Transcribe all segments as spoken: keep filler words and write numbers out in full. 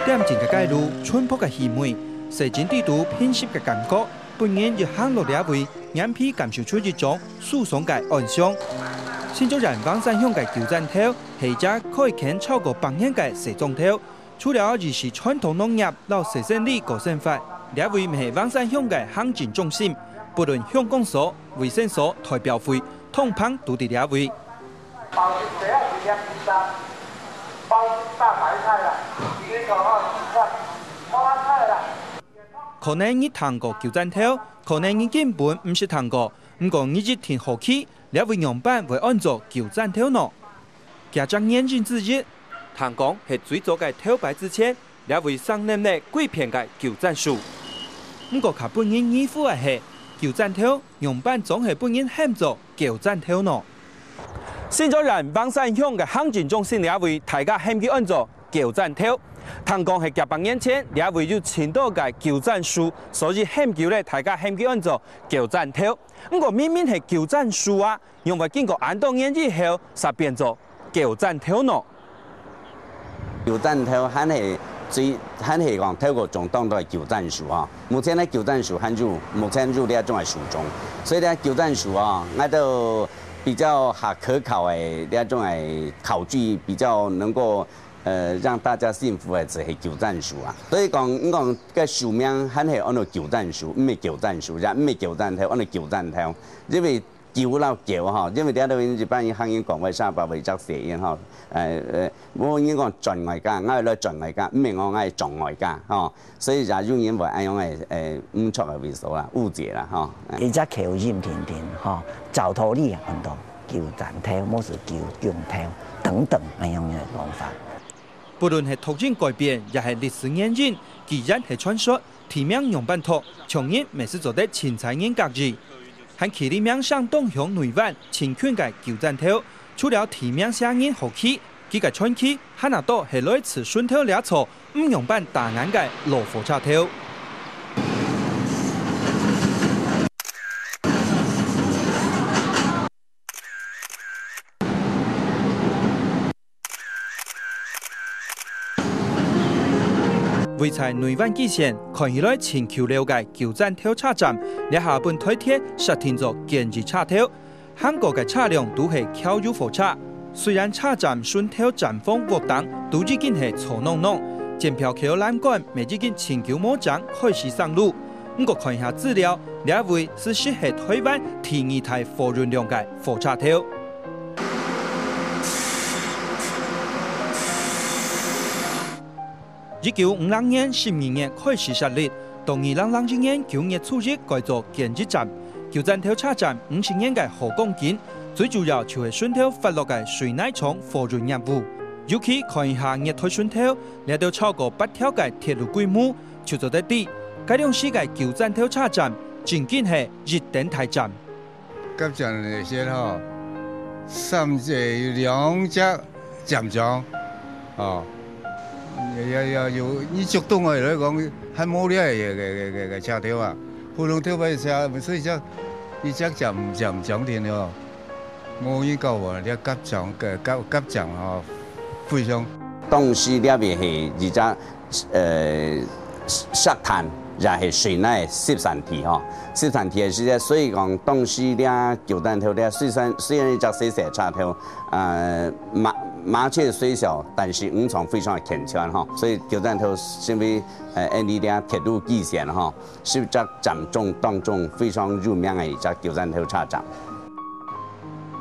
恬靜个街路，淳樸个氣味，細井底肚平息个感覺，分人一行落這位，眼皮感受出一種舒爽个安詳。新竹縣橫山鄉个九層頭係一隻開墾超過百年个細莊頭，除了以事傳統農業摎細生理過生活，這位乜係橫山鄉个行政中心，不論鄉公所、衛生所、代表會，通通都在這位。 包一隻啊，一粒二十，包大白菜啦，一個啊，十塊，花菜啦。可能你聽過九層頭，可能你根本毋識聽過，毋過你一定好奇，這位仰般會安做九層頭呢？幾隻原因之一，聽講係最早个頭擺之前，這位生淰淰歸片个九層樹。毋過較分人疑惑个係，九層頭仰般總係分人喊做九層頭呢？ 新竹縣橫山鄉个行政中心這位，大家喊佢安做九層頭。聽講係幾百年前，這位有盡多个九層樹，所以喊久了，大家喊佢安做九層頭。毋過明明係九層樹啊，仰會經過恁多年以後，煞變做九層頭呢？ 九層頭還係最，還係講頭過種當多个九層樹吼。目前个九層樹還有，目前有這種个樹種，所以呢，九層樹吼，𠊎兜比較較可靠个這種个考據，比較能夠，呃，讓大家信服个，就係九層樹啊。所以講，你講个樹名還係安到九層樹，毋係九層樹，也毋係九層頭，安到九層頭，因為 九摎九吼，因為這兜一般人客人講話，煞包括一隻諧音吼。呃，呃，無人講轉外家，𠊎來轉外家，毋係講𠊎轉外家吼。所以也有人會恁樣个，呃，誤錯个位所啦，誤解啦吼。哎。一隻口音定定吼，照道理啊，安到九層頭，無係九降頭等等恁樣个講法。不論係讀音改變，也係歷史原因，既然係傳說， 地名仰般讀，像人乜係做得清采人家己。還企在名聲當響內灣，盡近个九層頭，除了地名寫人好奇，佢个傳奇還較多係來自脣頭這座毋仰般打眼个老火車頭。 位在內灣基線，看起來盡舊樓个九層頭車站，這下分台鐵設定做簡易車頭。行過个車輛都係橋油火車。雖然車站脣頭站房屋頂都已經係臭囊囊，檢票口欄杆乜已經盡舊無靚，開始生黍。 毋過看一下資料，這位斯實係台灣第二大貨運量个火車頭。一九五六年十二月開始設立，到二零零一年九月初一改做簡易站。九層頭車站五十年个好光景，最主要就係脣頭發落个水泥廠貨運業務。尤其看一下月台脣頭，這兜超過八條个鐵路軌幕， 就做得知，該量時个九層頭車站正經係一等大站。甲站个時吼，三隻有兩隻站長，哦，也也也有，你足凍个來講，還無這个个个个个車頭啊，普通頭擺車，毋係一隻一隻站站長定哦。 無人教我，這甲站个甲甲站吼，非常。當時這位係一隻，呃，石炭，也係水泥个集散地吼。集散地个時節，所以講當時這九層頭這雖然雖然一隻細細車頭，呃，麻麻雀雖小，但是五臟非常个健全吼。所以九層頭成為，呃，𠊎俚這鐵路基線吼， 係一隻站中當中非常有名个一隻九層頭車站。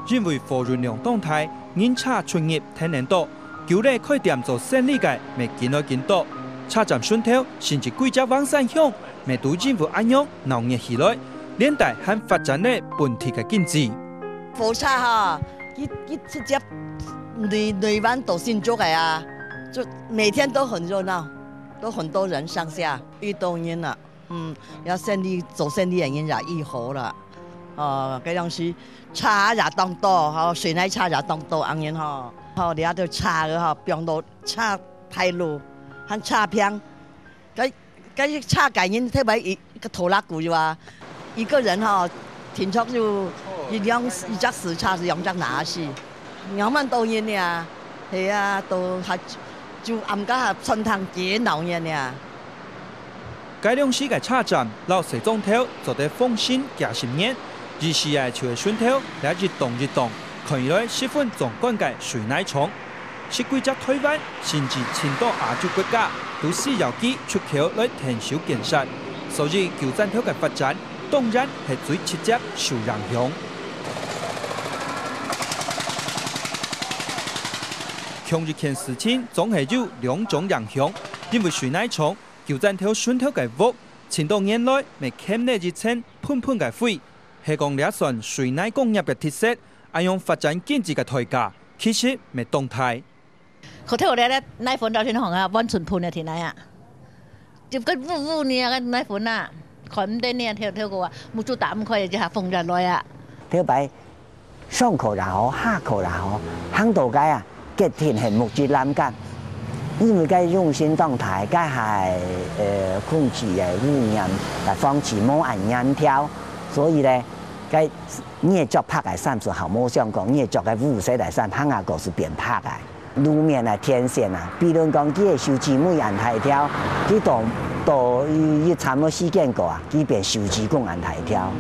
因為貨運量當大，人車出入天天多，舊樓開店做生理个乜緊來緊多。車站脣頭，甚至歸隻橫山鄉，乜都因為恁樣鬧熱起來，連帶還發展了本地个經濟。火車哈，佢佢直接內內灣到新竹个啊，就每天都很熱鬧，都很多人上下，遇到人啊。 嗯，這生理做生理个人也已好啦。哦，該樣時車也當多，吼，水泥車也當多，恁樣吼。吼，這兜車个吼，放到車大路，還車平。該該車个人特別一一個拖拉庫有啊，一個人吼，停車就一輛一隻私車，兩隻拿去，兩萬多人呢。係啊，都還就暗家下餐廳幾鬧熱呢。該兩四个車站摎西庄頭做得放心幾十年，意思係就係順頭這一棟一棟，看起來十分壯觀个水泥廠。十幾隻台灣，甚至盡多亞洲國家，都需要佢出口來𢯭手建設。所以舊站頭个發展，當然係最直接受影響。 共一件事情總係有兩種影響，因為水泥廠舊站頭順頭个屋，盡多年來乜囥了一層歕歕个灰，係講這算水泥工業个特色，恁樣發展經濟个代價，其實乜當大。佢頭咧，泥粉到天空啊，完全歕了天來啊！ 就个烏烏呢，个泥粉啊，看毋得呢，跳跳過啊，目珠打毋開，一下風就來啊。頭擺上課也好，下課也好，行到街啊，決定係目珠藍个，因為該用心當大，該係呃空氣个污染，來防止無恁黏條，所以呢，該你个著白个衫就好，無相干，你个著个烏色个衫，行下過就變白个。 路面啊、電線啊，比如講佢个樹枝每恁大條，佢到到一一站个時間過啊，佢變樹枝公恁大條。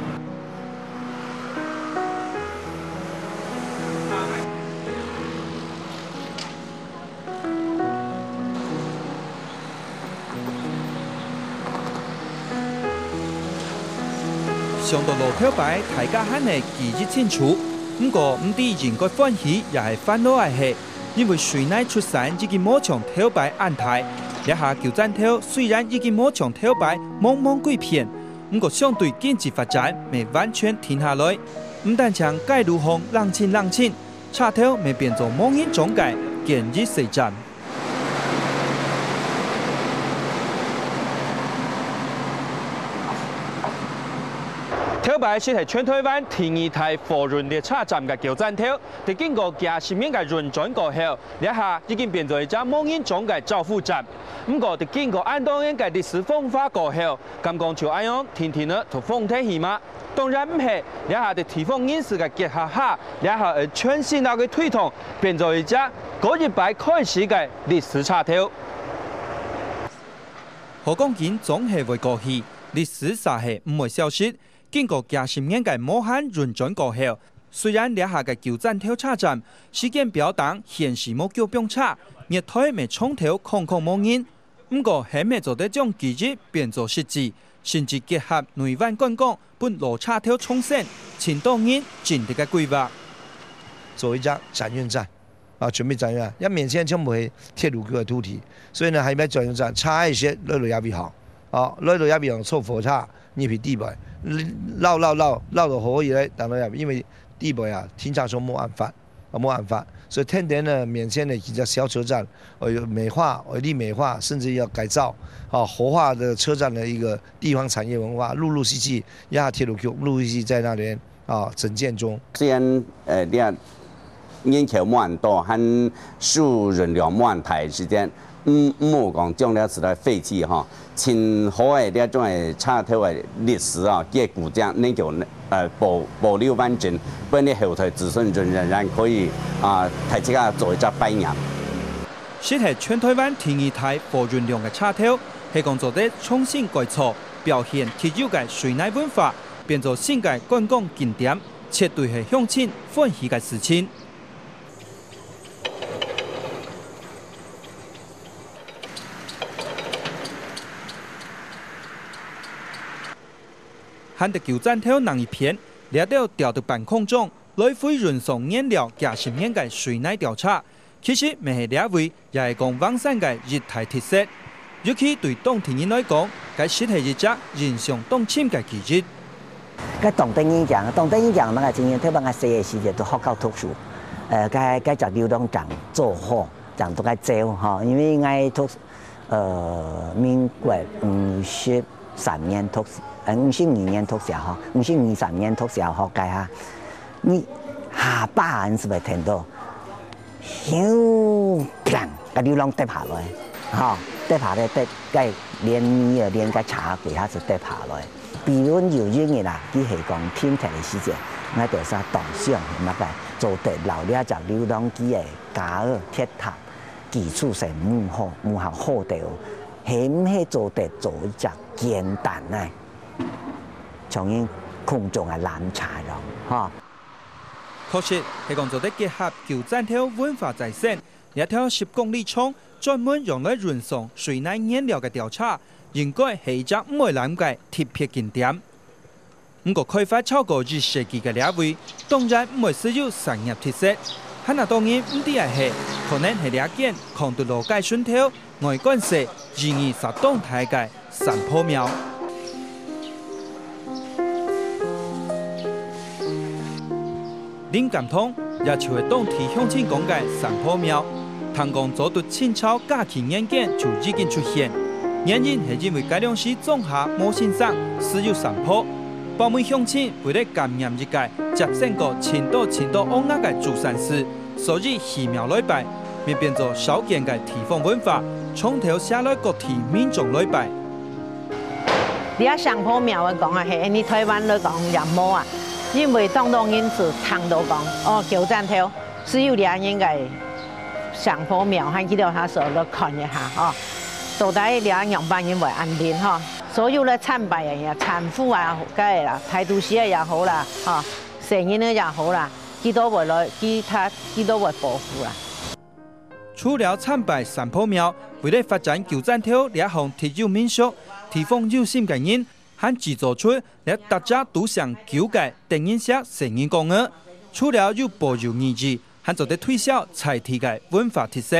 想到老頭擺，大家還係記憶清楚。毋過，毋知應該歡喜也係煩惱个係，因為水泥出產已經無像頭擺恁大。這下舊站頭雖然已經無像頭擺茫茫幾片，毋過相對經濟發展乜完全停下來。毋單淨街路項冷清冷清，車頭乜變做無人掌个簡易細站。 頭擺實係全台灣第二大貨運列車站个舊站頭，在經過幾十年个運轉過後，這下已經變做一隻無人掌个招呼站。毋過，在經過恁多年个歷史風化過後，敢講就恁樣定定仔就放忒去嗎？ 當然毋係，這下在地方人士个結合下，這下係全新个推動，變做一隻過一擺開始个歷史車頭。好光景總係會過去，歷史煞係毋會消失。經過幾十年个無閒運轉過後，雖然這下个舊站頭車站時間表頂現時無救兵車，月台乜長透空空無人， 毋過，係毋係做得將記憶變做實際，甚至結合內灣觀光，分老車頭重生，盡多人真實个規劃。做一隻轉運站，啊，全部轉運站，因為面前全部係鐵路局个土地，所以呢，還愛轉運站，差一些落落這位項，啊，落落這位項坐火車入去地背，繞繞繞繞到河以來，等到這位，因為地背啊，停車場無恁闊。 啊，無辦法。所以天天呢，面前的幾隻小車站，呃，有美化，呃，立美化，甚至要改造，啊，活化的車站的一個地方產業文化，陸陸續續，也鐵路局陸陸續續在那邊，啊，整建中。雖然，呃，你看人口無恁多，還輸入量無恁大个時間， 毋，毋好講將這時代廢棄吼，盡好个這種个車頭个歷史啊，佢个古蹟能夠，呃，保，保留完整，分你後代子孫仍，仍然可以，啊，大自家做一隻懷念。實係全台灣第二大貨運量个車頭，係講做得重新改造，表現特有个水泥文化，變做新个觀光景點，絕對係鄉親歡喜个事情。 還得舊站頭另一片，這兜吊在半空中，來回運送燃料幾十年个水泥吊車，其實乜係這位，也係講橫山个一大特色。尤其對當地人來講，該實係一隻印象當深个記憶。該當得人驚，當得人驚，麼个情形？頭擺𠊎細个時節，在學校讀書，呃，該，該隻流浪正做好，正在該走吼，因為𠊎讀 呃，民國五十三年讀，呃，五十二年讀小學，五十二三年讀小學个哈，你下把人係毋係聽到，咻，砰，个流浪跌下來，吼，跌下來，跌，該連泥啊，連个茶櫃下就跌下來。比如有一日啊，佢係講停電个時節，𠊎就係當想，那個做得摎這隻流浪機个架仔鐵塔，基礎先毋好，毋好好个哦，係毋係做得做一隻簡單个，像人空中个纜車樣，哈。確實係講做得結合舊棧頭文化再生，這條十公里長專門用來運送水泥原料个吊車，應該係一隻毋會濫个特別景點。 毋過開發超過一世紀个這位，當然毋會只有產業特色。還較多人毋知个係，可能係這間囥在老街脣頭、外觀細、意義煞當大个三婆廟。臨柑塘，也就係當地鄉親講个三婆廟，聽講早在清朝嘉慶年間就已經出現。原因係因為該量時莊下無先生，只有三婆， 包尾鄉親為了感念一個接生過盡多盡多嬰兒个祖先時，所以起廟來拜，乜變做少見个地方文化，從頭寫來各地民眾來拜。這三婆廟个講啊，係恁呢台灣來講也無啊，因為當多人就聽到講，哦，舊棧頭，只有這人个三婆廟，還記得他說來看一下，哦，到底這樣般人會恁靈，哈。 所有个參拜个人啊，產婦啊，該个啦，排肚屎个也好啦，哈，生人个也好啦，佢都會來，佢他，佢都會保護啦。除了參拜三婆廟，為了發展舊棧頭這項特有民俗，地方有心个人還製作出這逐隻都姓九个得人惜生人公仔，除了有保佑意義，還做得推銷在地个文化特色。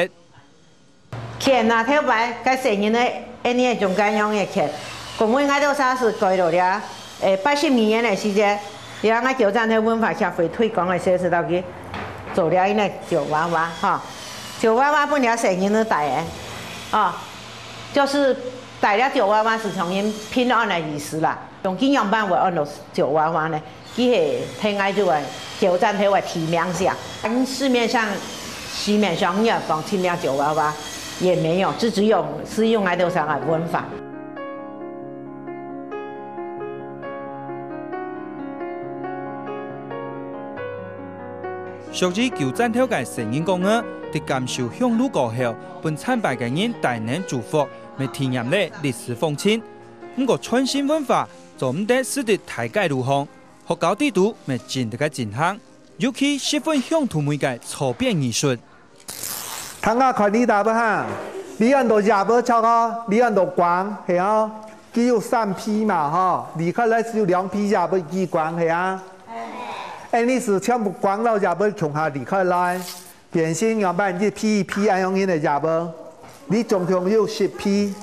牽啊，頭擺該細人仔，恁呢中間樣个牽。講分𠊎兜儕係蓋到了，誒，八十二年个時節，這𠊎舊棧頭文化協會推廣个時節，就去做了一個紙娃娃，哈。紙娃娃分這細人仔戴个，哦，就是戴了紙娃娃係像人平安个意思啦。用恁樣般會安到紙娃娃呢？ 佢係聽𠊎兜个舊棧頭个地名聲。嗯，市面上，市面上你要講尋了紙娃娃，也沒有，就只有，是用𠊎兜儕个文化。屬於舊棧頭个細人公仔，在感受香爐過後，分參拜个人帶等祝福，乜體驗了歷史風情。毋過傳承文化，做毋得輸在大街路項。 學校裡肚乜盡得个進行，尤其十分鄉土味个搓扁藝術。聽𠊎看你打不哈，你安到葉仔著哦，你安到枴，係哦。佢有三批嘛吼，離開來只有兩批葉仔，一枴，係啊。恁呢係全部枴摎葉仔共下離開來，變成樣般一批一批恁樣个葉仔，你總共有十批。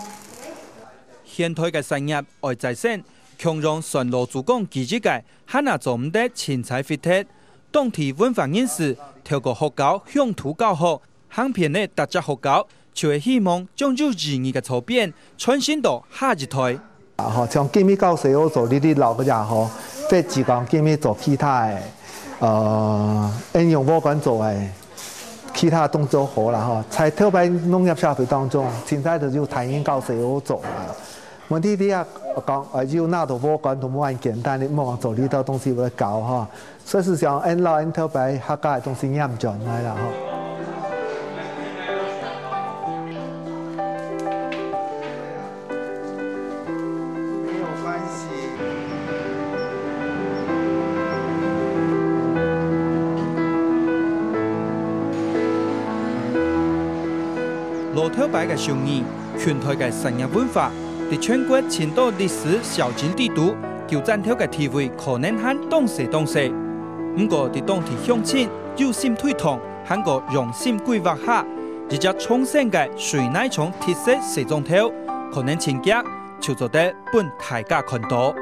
現代个產業愛再生，共樣算老祖公記憶个， 還係做毋得清採廢忒。當地文化人士透過學校鄉土教學，行遍了逐隻學校，就係希望將有意義个搓扁傳承到下一代。啊，吼，像今日教細人仔做哩哩摝个也好，或者講今日做其他个，呃，應用禾稈做个，其他動作好啦，吼。在頭擺農業社會當中，清採就有大人教細人仔做啦。 問題你也講，呃，有拿到禾稈都無恁簡單，你莫講做這兜東西會搞吼。所以係講，𫣆老𫣆頭擺客家个東西念轉來啦吼。沒有關係。老頭擺个手藝， 近代个產業文化，在全國盡多歷史小景裡肚，舊棧頭个地位可能還當細當細。毋過在當地鄉親有心推動，還過用心規劃下，一隻重生个水泥廠特色細莊頭，可能盡遽就做得分大家看到。